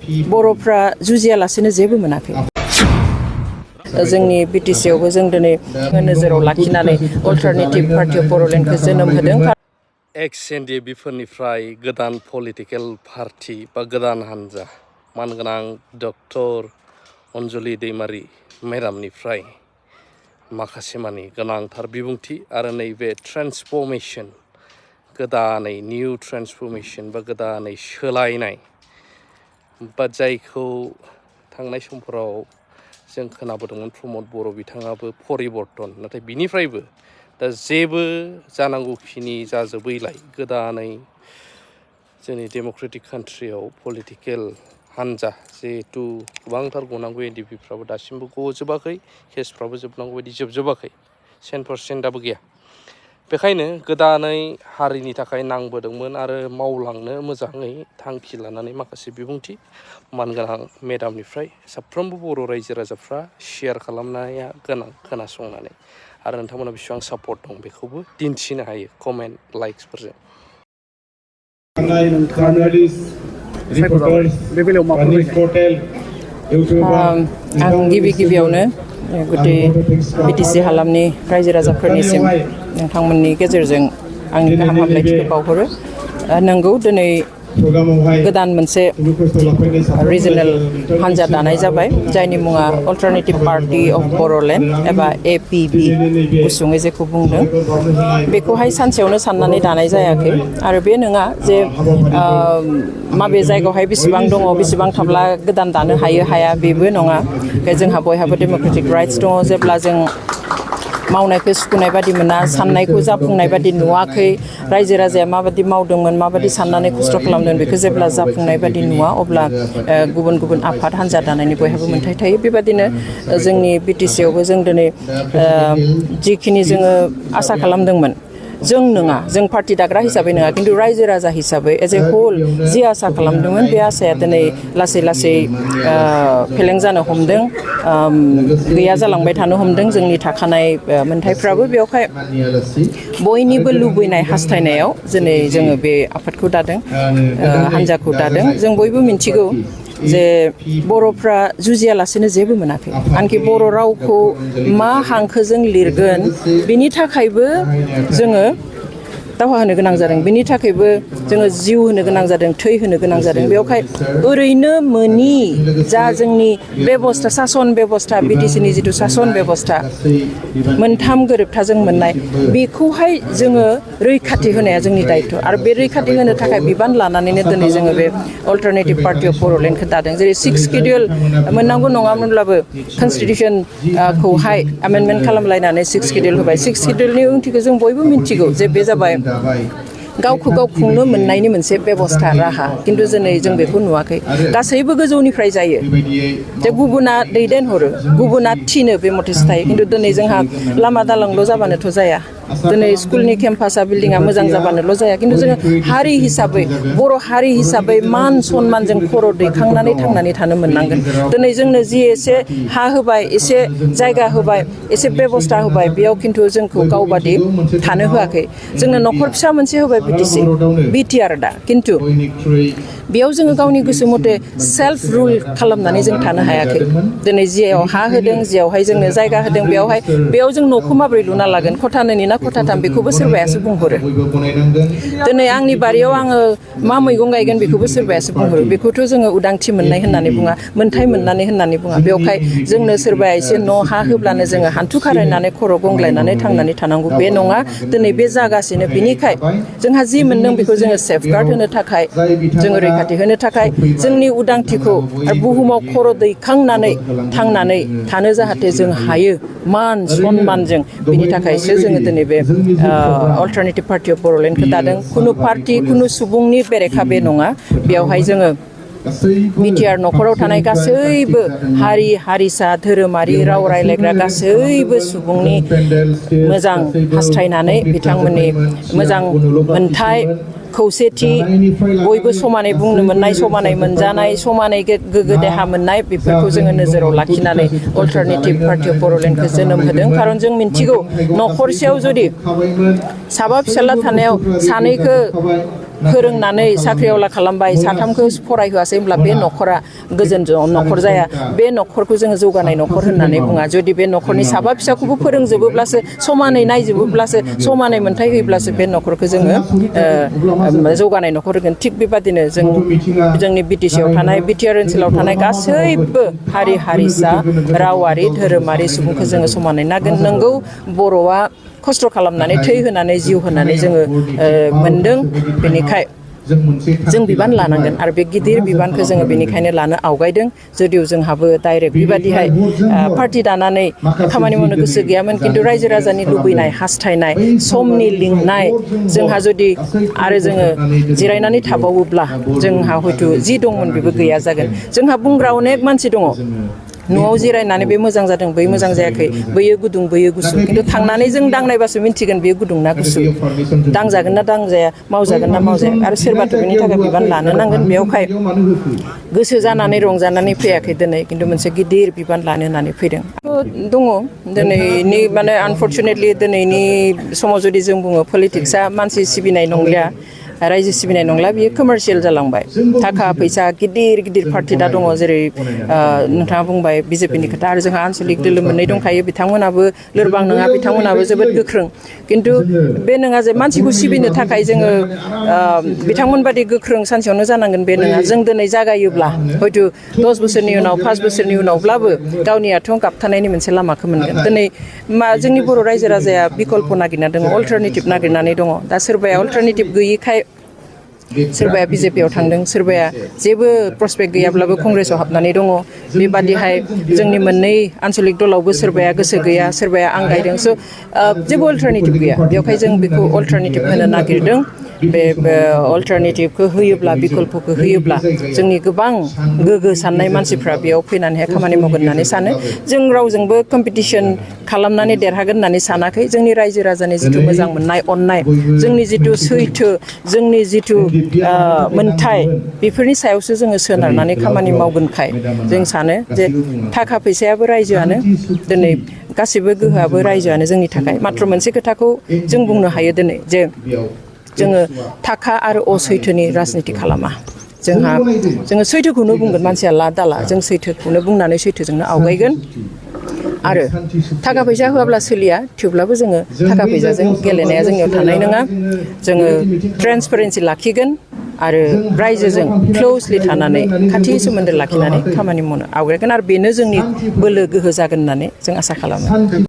बर'फ्रा जुजियालासेनो जेबो मोनाखै जोंनि बिटिसियावबो जों दिनै नोजोराव लाखिनानै अल्टारनेटिभ पार्टि अफ बर'लेण्डखौ जोनोम होदों एक्स एनडिएफबिफोरनिफ्राय गोदान पलिटिकेल पार्टी बा गोदान हान्जा मानगोनां डक्टर अन्जलि दैमारि मेडामनिफ्राय माखासे मानि गोनांथार बिबुंथि आरो नैबे ट्रेन्सफर्मेशन गोदानै निउ ट्रेन्सफर्मेशन बा गोदानै सोलायनाय बा जायखौ थांनाय समफोराव जों खोनाबोदोंमोन प्रमद बर' बिथाङाबो परिबर्तन नाथाय बिनिफ्रायबो दा जेबो जानांगौखिनि जाजोबैलाय गोदानै जोंनि डेम'क्रेटिक कान्ट्रियाव पलिटिकेल हान्जा जिहेतु गोबांथार गनांगौ एनडिएफबिफ्राबो दासिमबो गजोबाखै केसफ्राबो जोबनांगौ बायदि जोबजोबाखै 10% दाबो गैया बेखायनो गोदानै हारिनि थाखाय नांबोदोंमोन आरो मावलांनो मोजाङै थांखि लानानै माखासे बिबुंथि मानगोनां मेडामनिफ्राय साफ्रोमबो बर' रायजो राजाफ्रा शेयार खालामनाया गोनां खोनासंनानै आरो नोंथांमोना बेसेबां सापर्ट दं बेखौबो दिन्थिनो हायो कमेन्ट लाइक्सफोरजों आं गिबियावनो गुदि बिटिसि हालामनि रायजो राजाफोरनिसिम नोंथांमोननि गेजेरजों आंनि गाहाम हामलायथिखौ बावहरो नंगौ दिनै गोदान मोनसे रिजनेल हान्जा दानाय जाबाय जायनि मुङा अल्टारनेटिभ पार्टि अफ बर'लेण्ड एबा एपिबि गुसुङै जेखौ बुंदों बेखौहाय सानसेयावनो साननानै दानाय जायाखै आरो बे नङा जे माबे जायगायावहाय बेसेबां दङ बेसेबां थाब्ला गोदान दानो हायो हाया बेबो नङा जोंहा बयहाबो डेम'क्रेटिक राइट्स दङ जेब्ला जों मावनायखौ सुखुनाय बादि मोना साननायखौ जाफुंनाय बादि नुवाखै रायजो राजाया माबादि मावदोंमोन माबादि साननानै खस्थ' खालामदों बेखौ जेब्ला जाफुंनाय बादि नुवा अब्ला गुबुन गुबुन आफाद हान्जा दानायनि बयहाबो मोन्थाय थायो बेबादिनो जोंनि बिटिसियावबो जों दिनै जिखिनि जोङो आसा खालामदोंमोन जों नङा जों पार्टि दाग्रा हिसाबै नङा खिन्थु रायजो राजा हिसाबै एज ए होल जि आसा खालामदोंमोन बे आसाया दिनै लासै लासै फेलें जानो हमदों गैया जालांबाय थानो हमदों जोंनि थाखानाय मोन्थायफ्राबो बेवहाय बयनिबो लुबैनाय हास्थायनायाव दिनै जोङो बे आफादखौ दादों हान्जाखौ दादों जों बयबो मिन्थिगौ जे बर'फ्रा जुजियालासेनो जेबो मोनाखै आनखि बर' रावखौ मा हांखोजों लिरगोन बिनि थाखायबो जोङो दावहा होनो गोनां जादों बिनि थाखायबो जोङो जिउ होनो गोनां जादों थै होनो गोनां जादों बेवहाय ओरैनो मोनि जा जोंनि बेबस्था सासन बेबस्था बिटिसिनि जिथु सासन बेबस्था मोनथाम गोरोबथाजों मोननाय बेखौहाय जोङो रैखाथि होनाया जोंनि दायित्व आरो बे रैखाथि होनो थाखाय बिबान लानानैनो दिनै जोङो बे अल्टारनेटिभ पार्टि अफ बर'लेण्डखौ दादों जेरै 6 शिडिउल मोननांगौ नङामोनब्लाबो कनस्टिटिउसनखौहाय एमेन्डमेन्ट खालामलायनानै 6 शिडिउल होबाय 6 शिडिउलनि ओंथिखौ जों बयबो मिन्थिगौ जे बे जाबाय गावखौ गाव खुंनो मोननायनि मोनसे बेबस्था राहा खिन्थु दिनै जों बेखौ नुवाखै गासैबो गोजौनिफ्राय जायो जे गुबुना दैदेनहरो गुबुना थिनो बे मथेसो थायो खिन्थु दिनै जोंहा लामा दालांल' जाबानोथ' जाया दिनै स्कुलनि केम्पासा बिल्डिंआ मोजां जाबानोल' जाया खिन्थु जोङो हारि हिसाबै बर' हारि हिसाबै मान सन्मानजों खर' दैखांनानै थांनानै थानो मोननांगोन दिनै जोंनो जि एसे हा होबाय एसे जायगा होबाय एसे बेबस्था होबाय बेयाव खिन्थु जोंखौ गावबादि थानो होआखै जोंनो न'खर फिसा मोनसे होबाय बिटिआर दा खिन्थु बेयाव जोङो गावनि गोसो मथे सेल्फ रुल खालामनानै जों थानो हायाखै दिनै जियाव हा होदों जियावहाय जोंनो जायगा होदों बेयाव जों न'खौ माबोरै लुना लागोन खथानैनि ना खथाथाम बेखौबो सोरबायासो बुंहरो दिनै आंनि बारियाव आङो मा मैगं गायगोन बेखौबो सोरबायासो बुंहरो बेखौथ' जोङो उदांथि मोननाय होननानै बुङा मोन्थाय मोननानै होननानै बुङा बेवहाय जोंनो सोरबाया एसे न' हा होब्लानो जोङो हान्थु खारायनानै खर' गंग्लायनानै थांनानै थानांगौ बे नङा दिनै बे जागासिनो बिनिखाय जोंहा जि मोनदों बेखौ जोङो सेफगार्ड होनो थाखाय जोङो रैखाथि होनो थाखाय जोंनि उदांथिखौ आरो बुहुमाव खर' दैखांनानै थांनानै थानो जाहाथे जों हायो मान सन्मानजों बिनि थाखायसो जोङो दिनै बे अल्टारनेटिभ पार्टि अफ बर'लेण्डखौ दादों खुनु पार्टि खुनु सुबुंनि बेरेखा बे नङा बेवहाय जोङो बिटिआर न'खराव थानाय गासैबो हारि हारिसा धोरोमारि राव रायज्लायग्रा गासैबो सुबुंनि मोजां हास्थायनानै बिथांमोननि मोजां मोन्थाय खौसेथि बयबो समानै बुंनो मोननाय समानै मोनजानाय समानै गोग्गो देहा मोननाय बेफोरखौ जोङो नोजोराव लाखिनानै अल्टारनेटिभ पार्टि अफ बर'लेण्डखौ जोनोम होदों खारन जों मिन्थिगौ न'खरसेयाव जुदि साबा फिसाला थानायाव सानैखौ फोरोंनानै साख्रिआवला खालामबाय साथामखौ फरायहोआसै होमब्ला बे न'खरा गोजोन न'खर जाया बे न'खरखौ जोङो जौगानाय न'खर होननानै बुङा जुदि बे न'खरनि साबा फिसाखौबो फोरोंजोबोब्लासो समानै नायजोबोब्लासो समानै मोनथाय होयोब्लासो बे न'खरखौ जोङो जौगानाय न'खर होगोन थिग बेबादिनो जोंनि बिटिसिआव थानाय बिटिआर ओनसोलाव थानाय गासैबो हारि हारिसा रावारि धोरोमारि सुबुंखौ जोङो समानै नागोन नंगौ बर'आ खस्थ' खालामनानै थै होनानै जिउ होनानै जोङो मोनदों बेनिखाय जों बिबान लानांगोन आरो बे गिदिर बिबानखौ जोङो बेनिखायनो लानो आवगायदों जुदिव जोंहाबो डाइरेक्ट बेबादिहाय पार्टि दानानै खामानि मावनो गोसो गैयामोन खिन्थु रायजो राजानि लुबैनाय हास्थायनाय समनि लिंनाय जोंहा जुदि आरो जोङो जिरायनानै थाबावोब्ला जोंहा हयथ' जि दंमोन बेबो गैया जागोन जोंहा बुंग्रा अनेक मानसि दङ न'आव जिरायनानै बे मोजां जादों बै मोजां जायाखै बैयो गुदुं बैयो गुसु खिन्थु थांनानै जों दांनायबासो मिन्थिगोन बेयो गुदुं ना गुसु दांजागोन ना दांजाया मावजागोन ना मावजाया आरो सोरबाथ' बेनि थाखाय बिबान लानो नांगोन बेयावहाय गोसो जानानै रंजानानै फैयाखै दिनै खिन्थु मोनसे गिदिर बिबान लानो होननानै फैदों दङ दिनैनि माने आनफर्चुनेटलि दिनैनि समाव जुदि जों बुङो पलिटिक्सआ मानसि सिबिनाय नंलिया रायजो सिबिनाय नंला बियो कमार्शियेल जालांबाय थाखा फैसा गिदिर गिदिर पार्टि दा दङ जेरै नोंथाङा बुंबाय बिजेपिनि खोथा आरो जोंहा आन्सलिक दोलो मोननै दंखायो बिथांमोनाबो लोरबां नङा बिथांमोनाबो जोबोद गोख्रों खिन्थु बे नङा जे मानसिखौ सिबिनो थाखाय जोङो बिथांमोनबादि गोख्रों सानसेयावनो जानांगोन बे नङा जों दिनै जागायोब्ला हयथ' 10 बोसोरनि उनाव 5 बोसोरनि उनावब्लाबो गावनि आथिङाव गाबथानायनि मोनसे लामाखौ मोनगोन दिनै जोंनि बर' रायजो राजाया बिकल्प नागिरना दङ अल्टारनेटिभ नागिरनानै दङ दा सोरबाया अल्टारनेटिभ गैयिखाय सोरबाया बिजेपिआव थांदों सोरबाया जेबो प्रसपेक्ट गैयाब्लाबो कंग्रेसआव हाबनानै दङ बेबादिहाय जोंनि मोननै आन्सलिक दलावबो सोरबाया गोसो गैया सोरबाया आं गायदों स' जेबो अल्टारनेटिभ गैया बेवहाय जों बेखौ अल्टारनेटिभ होनो नागिरदों बे अल्टारनेटिभखौ होयोब्ला बिकल्पखौ होयोब्ला जोंनि गोबां गोग्गो साननाय मानसिफ्रा बेयाव फैनानैहाय खामानि मावगोन होननानै सानो जों रावजोंबो कम्पिटिसन खालामनानै देरहागोन होननानै सानाखै जोंनि रायजो राजानि जिथु मोजां मोननाय अननाय जोंनि जिथु सैथो जोंनि जिथु मोनथाय बेफोरनि सायावसो जोङो सोनारनानै खामानि मावगोनखाय जों सानो जे थाखा फैसायाबो रायजोआनो दिनै गासिबो गोहोआबो रायजोआनो जोंनि थाखाय माथ्र मोनसे खोथाखौ जों बुंनो हायो दिनै जे जोङो थाखा आरो असैथोनि राजनिति खालामा जोङो सैथोखौनो बुंगोन मानसिया ला दाला जों सैथोखौनो बुंनानै सैथोजोंनो आवगायगोन आरो थाखा फैसा होआब्ला सोलिया थेवब्लाबो जोङो थाखा फैसाजों गेलेनाया जोंनियाव थानाय नङा जोङो ट्रेन्सपेरेन्सि लाखिगोन आरो रायजोजों क्ल'जलि थानानै खाथि सोमोन्दो लाखिनानै खामानि मावनो आवगायगोन आरो बेनो जोंनि बोलो गोहो जागोन होननानै जों आसा खालामो